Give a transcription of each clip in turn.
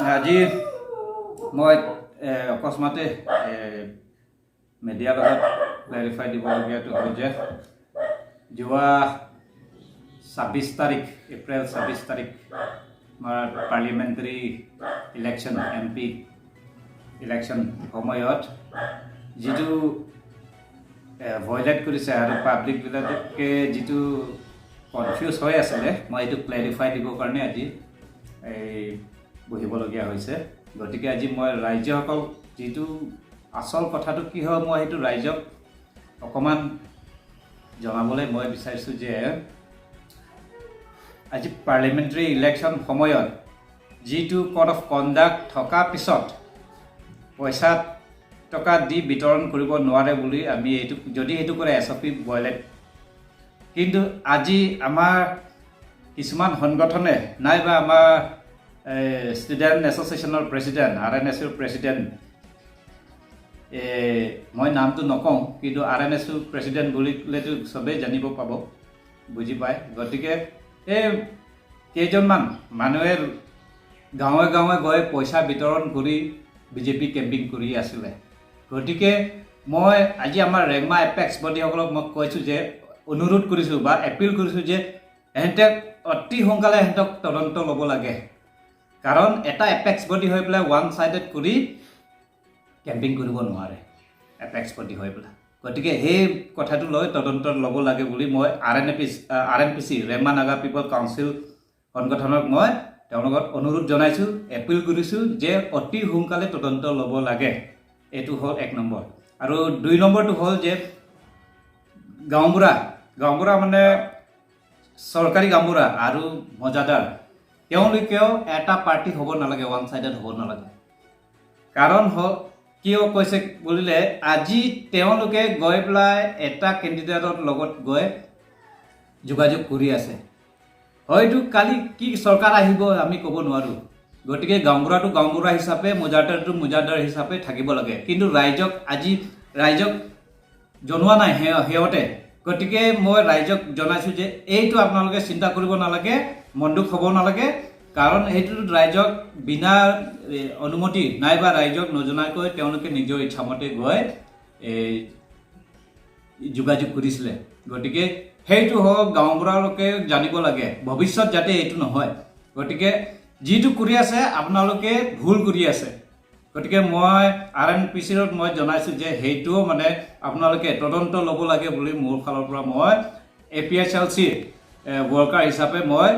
আজি মই অকস্মাতে মিডিয়াৰ লগত ক্লেৰিফাই দিবলগীয়াটো হ'ল যে যোৱা 26 তাৰিখ, এপ্ৰিল 26 তাৰিখ আমাৰ পাৰ্লিয়ামেণ্টাৰী ইলেকশ্যন, এমপি ইলেকশ্যন সময়ত যিটো ভয়লেট কৰিছে আৰু পাব্লিকবিলাকে যিটো কনফিউজ হৈ আছিলে, মই এইটো ক্লেৰিফাই দিবৰ কাৰণে আজি এই বহিবলগীয়া হৈছে। গতিকে আজি মই ৰাইজসকল যিটো আচল কথাটো কি হয়, মই সেইটো ৰাইজক অকণমান জনাবলৈ মই বিচাৰিছোঁ যে আজি পাৰ্লিয়ামেণ্টাৰী ইলেকশ্যন সময়ত যিটো ক'ড অফ কণ্ডাক্ট থকা পিছত পইচা টকা দি বিতৰণ কৰিব নোৱাৰে বুলি আমি এইটো যদি সেইটো কৰে, এছঅ'পি ভয়লেট। কিন্তু আজি আমাৰ কিছুমান সংগঠনে নাইবা আমাৰ ষ্টুডেণ্ট এছ'চিয়েশ্যনৰ প্ৰেচিডেণ্ট, আৰএনএছৰ প্ৰেচিডেণ্ট, মই নামটো নকওঁ, কিন্তু আৰএনএছৰ প্ৰেচিডেণ্ট বুলি ক'লেতো চবেই জানিব পাব, বুজি পায়। গতিকে এই কেইজনমান মানুহে গাঁৱে গাঁৱে গৈ পইচা বিতৰণ কৰি বিজেপি কেম্পিং কৰি আছিলে। গতিকে মই আজি আমাৰ ৰেংমা এপেক্স বডিসকলক মই কৈছোঁ যে অনুৰোধ কৰিছোঁ বা এপিল কৰিছোঁ যে এহেঁতে অতি সোনকালে এহেঁতক তদন্ত ল'ব লাগে, কাৰণ এটা এপেক্স বডি হৈ পেলাই ওৱান চাইডেড কৰি কেম্পিং কৰিব নোৱাৰে এপেক্স বডি হৈ পেলাই। গতিকে সেই কথাটো লৈ তদন্ত ল'ব লাগে বুলি মই আৰএনএপি, আৰএনপিচি, ৰেংমা নাগা পিপল কাউন্সিল সংগঠনক মই তেওঁলোকক অনুৰোধ জনাইছোঁ, এপিল কৰিছোঁ যে অতি সোনকালে তদন্ত ল'ব লাগে। এইটো হ'ল এক নম্বৰ। আৰু দুই নম্বৰটো হ'ল যে গাঁওবুঢ়া, গাঁওবুঢ়া মানে চৰকাৰী গাঁওবুঢ়া আৰু মজাদাৰ, তেওঁলোকেও এটা পাৰ্টি হ'ব নালাগে, ওৱান চাইডেড হ'ব নালাগে। কাৰণ হ'ল কিয় কৈছে বুলিলে, আজি তেওঁলোকে গৈ পেলাই এটা কেণ্ডিডেটৰ লগত গৈ যোগাযোগ কৰি আছে, হয়তো কালি কি চৰকাৰ আহিব আমি ক'ব নোৱাৰোঁ। গতিকে গাঁওবুঢ়াটো গাঁওবুঢ়া হিচাপে, মজাদাৰটো মজাদাৰ হিচাপে থাকিব লাগে। কিন্তু ৰাইজক আজি ৰাইজক জনোৱা নাই সিহঁতে। গতিকে মই ৰাইজক জনাইছোঁ যে এইটো আপোনালোকে চিন্তা কৰিব নালাগে, মন দুখ হ'ব নালাগে, কাৰণ এইটো ৰাইজক বিনা অনুমতি নাইবা ৰাইজক নজনাকৈ তেওঁলোকে নিজৰ ইচ্ছামতে গৈ এই যোগাযোগ কৰিছিলে। গতিকে সেইটো হওক, গাঁওবুঢ়ালোকে জানিব লাগে, ভৱিষ্যত যাতে এইটো নহয়। গতিকে যিটো কৰি আছে আপোনালোকে ভুল কৰি আছে। গতিকে মই আৰএনপিচিত মই জনাইছোঁ যে সেইটোও মানে আপোনালোকে তদন্ত ল'ব লাগে বুলি মোৰ ফালৰ পৰা মই এপিএইচএলচিৰ ৱৰ্কাৰ হিচাপে মই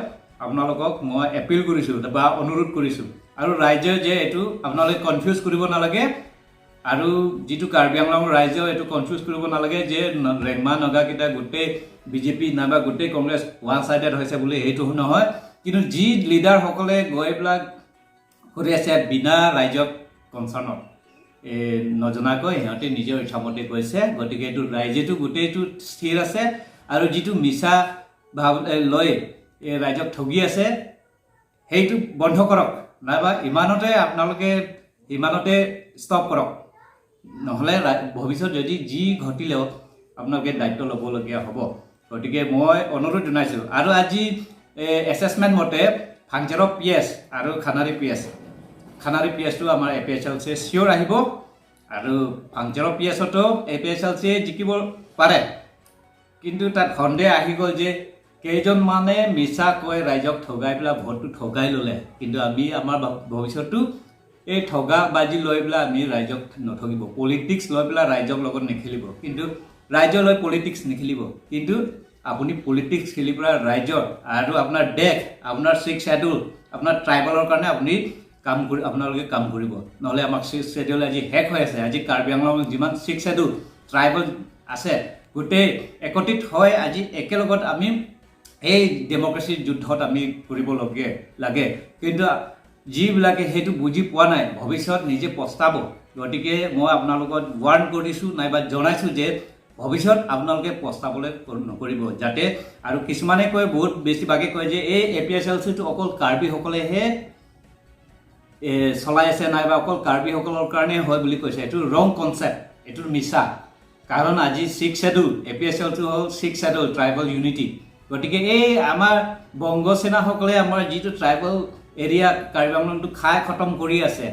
আপোনালোকক মই এপিল কৰিছোঁ বা অনুৰোধ কৰিছোঁ। আৰু ৰাইজে যে এইটো আপোনালোকে কনফিউজ কৰিব নালাগে আৰু যিটো কাৰ্বি আংলং ৰাইজেও এইটো কনফিউজ কৰিব নালাগে যে ৰেংমা নগাকেইটা গোটেই বিজেপি নাইবা গোটেই কংগ্ৰেছ ওৱান চাইডেড হৈছে বুলি, সেইটো নহয়। কিন্তু যি লিডাৰসকলে গৈ পেলাই কৰি আছে বিনা ৰাইজক কনচাৰ্ণত, এই নজনাকৈ সিহঁতে নিজৰ ইচ্ছামতে গৈছে। গতিকে এইটো ৰাইজেতো গোটেইটো স্থিৰ আছে আৰু যিটো মিছা ভাৱ লৈ এই ৰাইজক ঠগি আছে, সেইটো বন্ধ কৰক নাইবা ইমানতে আপোনালোকে ইমানতে ষ্টপ কৰক। নহ'লে ভৱিষ্যত যদি যি ঘটিলেও আপোনালোকে দায়িত্ব ল'বলগীয়া হ'ব। গতিকে মই অনুৰোধ জনাইছোঁ। আৰু আজি এছেচমেণ্ট মতে ফাংচেৰক পিএছ আৰু খানাৰী পিএছ, খানাৰী পিএছটো আমাৰ এপিএইচএলচি চিয়'ৰ আহিব আৰু ফাংচেৰক পিএছতো এপিএইচএলচিয়ে জিকিব পাৰে। কিন্তু তাত সন্দেহ আহি গ'ল যে কেইজনমানে মিছা কৈ ৰাইজক ঠগাই পেলাই ভোটটো ঠগাই ল'লে। কিন্তু আমি আমাৰ ভৱিষ্যতটো এই ঠগা বাজি লৈ পেলাই আমি ৰাইজক নঠগিব, পলিটিক্স লৈ পেলাই ৰাইজক লগত নেখেলিব। কিন্তু ৰাইজলৈ পলিটিক্স নেখেলিব, কিন্তু আপুনি পলিটিক্স খেলি পেলাই ৰাইজৰ আৰু আপোনাৰ দেশ, আপোনাৰ ছিক্স শ্বেডিউল, আপোনাৰ ট্ৰাইবেলৰ কাৰণে আপুনি কাম কৰি আপোনালোকে কাম কৰিব। নহ'লে আমাক ছিক্স শ্বেডিউল আজি শেষ হৈ আছে। আজি কাৰ্বি আংলঙত যিমান ছিক্স শ্বেডিউল ট্ৰাইবেল আছে, গোটেই একত্ৰিত হৈ আজি একেলগত আমি এই ডেম'ক্ৰেচিৰ যুদ্ধত আমি কৰিবলগীয়া লাগে। কিন্তু যিবিলাকে সেইটো বুজি পোৱা নাই, ভৱিষ্যত নিজে পস্তাব। গতিকে মই আপোনালোকক ৱাৰ্ণ কৰিছোঁ নাইবা জনাইছোঁ যে ভৱিষ্যত আপোনালোকে পস্তাবলৈ নকৰিব যাতে। আৰু কিছুমানে কয়, বহুত বেছিভাগে কয় যে এই এপিএইচএলচিটো অকল কাৰ্বিসকলেহে চলাই আছে নাইবা অকল কাৰ্বিসকলৰ কাৰণে হয় বুলি কৈছে। এইটো ৰং কনচেপ্ট, এইটো মিছা। কাৰণ আজি ছিক্স শ্বেডিউল, এপিএইচএলটো হ'ল ছিক্স শ্বেডিউল ট্ৰাইবেল ইউনিটি। গতিকে এই আমাৰ বংগ সেনাসকলে আমাৰ যিটো ট্ৰাইবেল এৰিয়া কাৰ্বি আংলংটো খাই খতম কৰি আছে।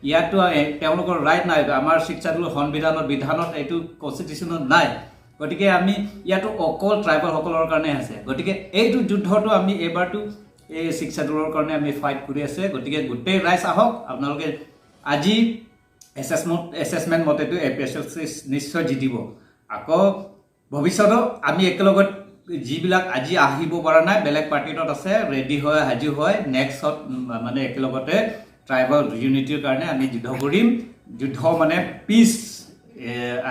ইয়াতো তেওঁলোকৰ ৰাইট নাই। আমাৰ 6th schedule সংবিধানত, বিধানত, এইটো কনষ্টিটিউশ্যনত নাই। গতিকে আমি ইয়াতো অকল ট্ৰাইবেলসকলৰ কাৰণে আছে। গতিকে এইটো যুদ্ধটো আমি এইবাৰটো এই 6th শ্বেডিউলৰ কাৰণে আমি ফাইট কৰি আছে। গতিকে গোটেই ৰাইজ আহক আপোনালোকে। আজি এছেছমেণ্ট মতেতো এপিএছএলচি নিশ্চয় জিতিব। আকৌ ভৱিষ্যতত আমি একেলগত যিবিলাক আজি আহিব পৰা নাই, বেলেগ পাৰ্টিত আছে, ৰেডি হয়, সাজু হয়, নেক্সটত মানে একেলগতে ট্ৰাইবেল ইউনিটিৰ কাৰণে আমি যুদ্ধ কৰিম। যুদ্ধ মানে পিচ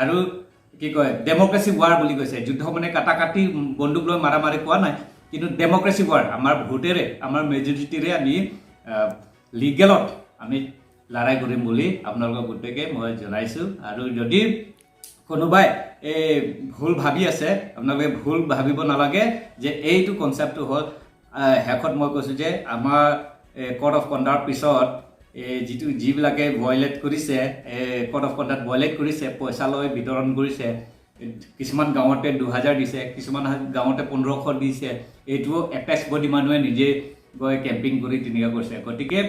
আৰু কি কয়, ডেম'ক্ৰেচি ৱাৰ বুলি কৈছে। যুদ্ধ মানে কাটা কাটি, বন্দুক লৈ মাৰা মাৰি কোৱা নাই, কিন্তু ডেম'ক্ৰেচি ৱাৰ, আমাৰ ভোটেৰে, আমাৰ মেজৰিটিৰে আমি লিগেলত আমি লৰাই কৰিম বুলি আপোনালোকক গোটেইকে মই জনাইছোঁ। আৰু যদি কোনোবাই এই ভুল ভাবি আছে, আপোনালোকে ভুল ভাবিব নালাগে যে এইটো কনচেপ্টটো হ'ল। শেষত মই কৈছোঁ যে আমাৰ ক'ড অফ কণ্ডাক্টৰ পিছত এই যিটো যিবিলাকে ভয়লেট কৰিছে, এই ক'ড অফ কণ্ডাক্ট ভয়লেট কৰিছে, পইচা লৈ বিতৰণ কৰিছে, কিছুমান গাঁৱতে 2000 দিছে, কিছুমান গাঁৱতে 1500 দিছে, এইটোও এপেক্স বডি মানুহে নিজে গৈ কেম্পিং কৰি তেনেকুৱা কৰিছে। গতিকে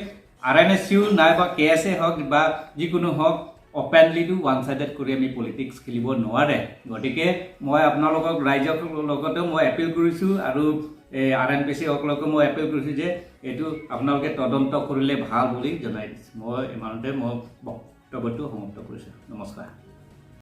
আৰএনএছইউ নাইবা কেএছএ হওক বা যিকোনো হওক, অপেনলিটো ওৱান চাইডেড কৰি আমি পলিটিক্স খেলিব নোৱাৰে। গতিকে মই আপোনালোকক ৰাইজক লগতেও মই এপিল কৰিছোঁ আৰু এই আৰএনপিচি সকলকো মই এপিল কৰিছোঁ যে এইটো আপোনালোকে তদন্ত কৰিলে ভাল বুলি জনাই দিছোঁ। মই ইমানতে মই বক্তব্যটো সমাপ্ত কৰিছোঁ। নমস্কাৰ।